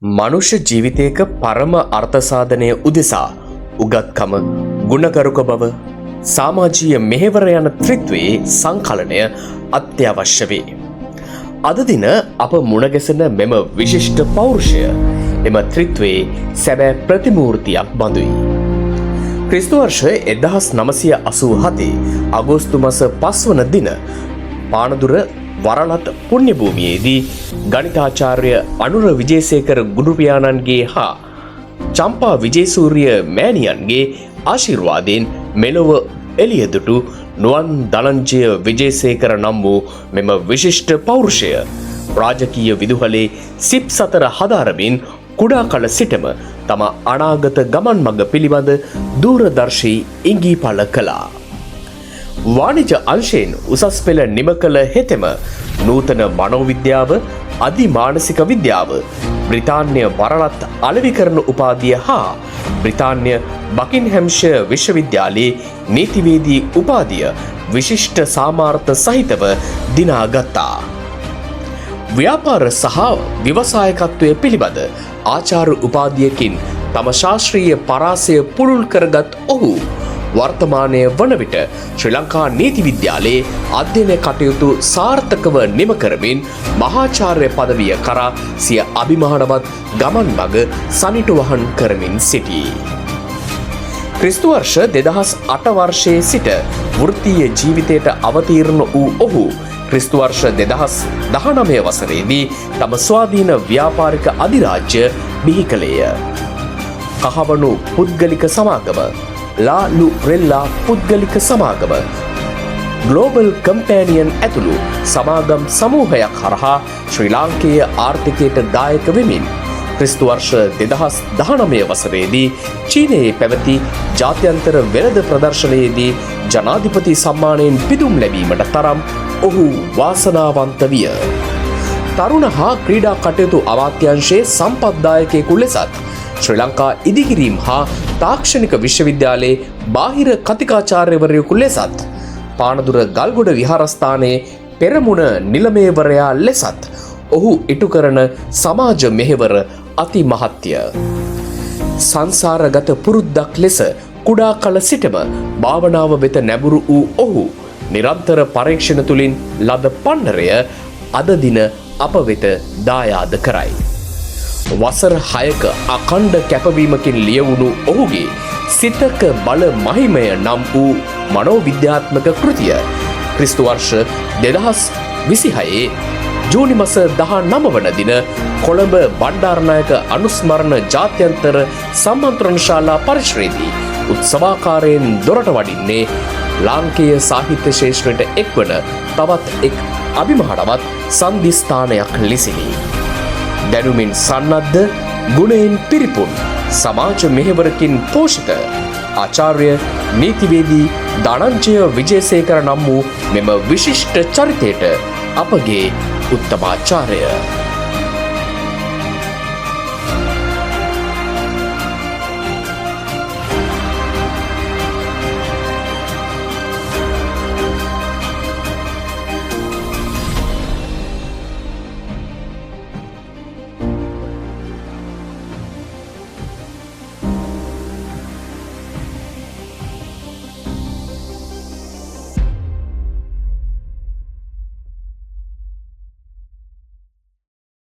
මනුෂ්‍ය ජීවිතයක පරම අර්ථ සාධනය උදෙසා උගත්කම, ගුණගරුක බව, සමාජීය මෙහෙවර යන ත්‍රිත්වයේ සංකලනය අත්‍යවශ්‍ය වේ. අද දින අප මුණගැසෙන මෙම විශිෂ්ට පෞරුෂය එම ත්‍රිත්වයේ සැබෑ ප්‍රතිමූර්තියක් බඳුයි. ක්‍රිස්තු වර්ෂ 1987 අගෝස්තු මස 5 වන දින පානදුර වරලත් පුණ්‍යභූමියේදී ගණිතාචාර්ය අනුර විජේසේකර ගුරුපියාණන්ගේ හා චම්පා විජේසූරිය මෑණියන්ගේ ආශිර්වාදයෙන් මෙලොව එළිය දුටු නුවන් ධනංජය විජේසේකර නම් වූ මෙම විශිෂ්ට පෞරුෂය රාජකීය විදුහලේ සිප් සතර හදාරමින් කුඩා කල සිටම තම අනාගත ගමන් මඟ පිළිබඳ දූරදර්ශී ඉඟි පළ කළා. වාණිජ අංශයෙන් උසස් පෙළ නිම කළ හෙතෙම නූතන මනෝවිද්‍යාව, අධිමානසික විද්‍යාව, බ්‍රිතාන්‍ය වරලත් අලෙවිකරණ උපාධිය හා බ්‍රිතාන්‍ය බකින්හැම්ෂයර් විශ්වවිද්‍යාලයේ නීතිවේදී උපාධිය විශිෂ්ට සාමාර්ථ සහිතව දිනාගත්තා. ව්‍යාපාර සහ ව්‍යවසායකත්වය පිළිබඳ ආචාර්ය උපාධියකින් තම ශාස්ත්‍රීය පරාසය පුළුල් කරගත් ඔහු වර්තමානය වන විට ශ්‍රී ලංකා නීති විද්‍යාලයේ අධ්‍යයන කටයුතු සාර්ථකව නිම කරමින් මහාචාර්ය පදවිය කරා සිය අභිමානවත් ගමන් මඟ සනිටුවහන් කරමින් සිටී. ක්‍රිස්තු වර්ෂ 2008 වර්ෂයේ සිට වෘත්තීය ජීවිතයට අවතීර්ණ වූ ඔහු ක්‍රිස්තු වර්ෂ 2019 වසරේදී තම ස්වාධීන ව්‍යාපාරික අධිරාජ්‍ය බිහි කළේය. කහවණු පුද්ගලික සමාගම, ලා ලු රෙල්ලා පුද්ගලික සමාගම, ග්ලෝබල් කම්පෑනියන් ඇතුළු සමාගම් සමූහයක් හරහා ශ්‍රී ලාංකේය ආර්ථිකයට දායක වෙමින් ක්‍රිස්තු වර්ෂ 2019 වසරේදී චීනයේ පැවති ජාත්‍යන්තර වෙළඳ ප්‍රදර්ශනයේදී ජනාධිපති සම්මානයෙන් පිදුම් ලැබීමට තරම් ඔහු වාසනාවන්ත විය. තරුණ හා ක්‍රීඩා කටයුතු අමාත්‍යංශයේ සම්පත්දායකයෙකු ලෙසත් ශ්‍රී ලංකා ඉදිකිරීම් හා තාක්ෂණික විශ්වවිද්‍යාලයේ බාහිර කතිකාචාර්යවරයෙකු ලෙසත් පානදුර ගල්ගොඩ විහාරස්ථානයේ පෙරමුණ නිලමේවරයා ලෙසත් ඔහු ඉටු කරන සමාජ මෙහෙවර අති මහත්ය. සංසාරගත පුරුද්දක් ලෙස කුඩා කල සිටම භාවනාව වෙත නැඹුරු වූ ඔහු නිරන්තර පරීක්ෂණ තුළින් ලද පන්නරය අද දින අප වෙත දායාද කරයි. වසර 6ක අකණ්ඩ කැපවීමකින් ලියවුණු ඔහුගේ සිතක බල මහිමය නම් වූ මනෝවිද්‍යාත්මක කෘතිය ක්‍රිස්තු වර්ෂ 2026 ජූනි මස 19 වන දින කොළඹ බණ්ඩාරනායක අනුස්මරණ ජාත්‍යන්තර සම්මන්ත්‍රණ ශාලා පරිශ්‍රයේදී උත්සවාකාරයෙන් දොරට වඩින්නේ ලාංකේය සාහිත්‍ය ක්ෂේත්‍රයට එක්වන තවත් එක් අභිමානවත් සන්ධිස්ථානයක් ලෙසිනි. දැනුමින් සන්නද්ධ, ගුණයෙන් පිරිපුන්, සමාජ මෙහෙවරකින් පෝෂිත ආචාර්ය නීතිවේදී ධනංජය විජේසේකර නම් වූ මෙම විශිෂ්ට චරිතයට අපගේ උත්තමාචාරය.